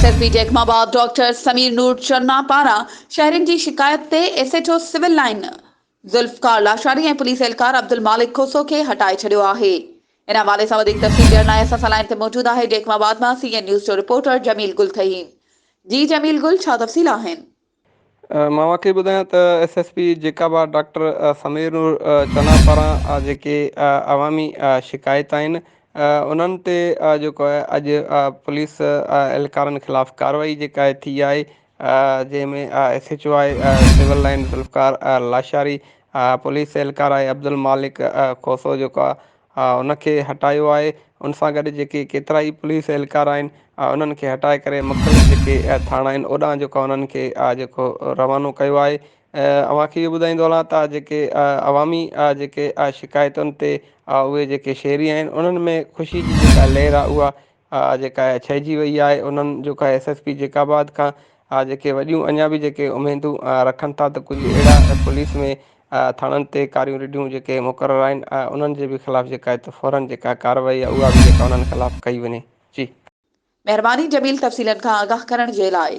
S S P Jacobabad doctor Sameer Noor Channa پاران شهرين جي شڪايت تي S H O civil line Zulfiqar Lashari ۽ police اهلڪار عبدالمالڪ کوسو کي هٽائي ڇڏيو آهي. ان حوالي سان وڌيڪ تفصيل ڏيڻ لاء اسان سان لائين تي موجود آهي جيڪب آباد مان سي اين نيوز جو رپورٽر جميل گل ٿهيم. جي جميل گل ڇا تفصيل آهن؟ مان اوهان کي ٻڌايان ته S S P Jacobabad doctor Sameer Noor Channa پاران جيڪي عوامي شڪايت آهن انهن تي جيڪو آهي اڄ پوليس اهلڪارن خلاف ڪارروائي جيڪا آهي ٿي آهي جنهن ۾ ايس ايڇ او آهي civil line Zulfiqar Lashari, police اهلڪار آهي عبدالمالڪ کوسو جيڪو آهي ان کي هٽايو آهي ان سان گڏ جيڪي ڪيترائي پوليس اهلڪار آهن انهن کي هٽائي ڪري مختلف جيڪي ٿاڻا آهن اوڏانهن جيڪو انهن کي جيڪو روانو ڪيو آهي اوهان کي اهو ٻڌائيندو هلان ته جيڪي عوامي جيڪي شڪايتن تي اهي جيڪي شهري آهن انهن ۾ خوشي جي جيڪا لهر آهي اها جيڪا ڇئجي وئي آهي انهن جو کا ايس ايس پي جيڪب آباد کان جيڪي وڏيون اڃا به جيڪي اميدون رکن ٿا ته ڪجهه اهڙا پوليس ۾ ٿاڻن تي ڪاريون رڍيون جيڪي مقرر آهن انهن جي به خلاف جيڪا آهي ته فورن جيڪا ڪارروائي آهي اها به جيڪا انهن خلاف ڪئي وڃي جي. مهرباني جميل تفصيلن کان آگاهه ڪرڻ جي لاء.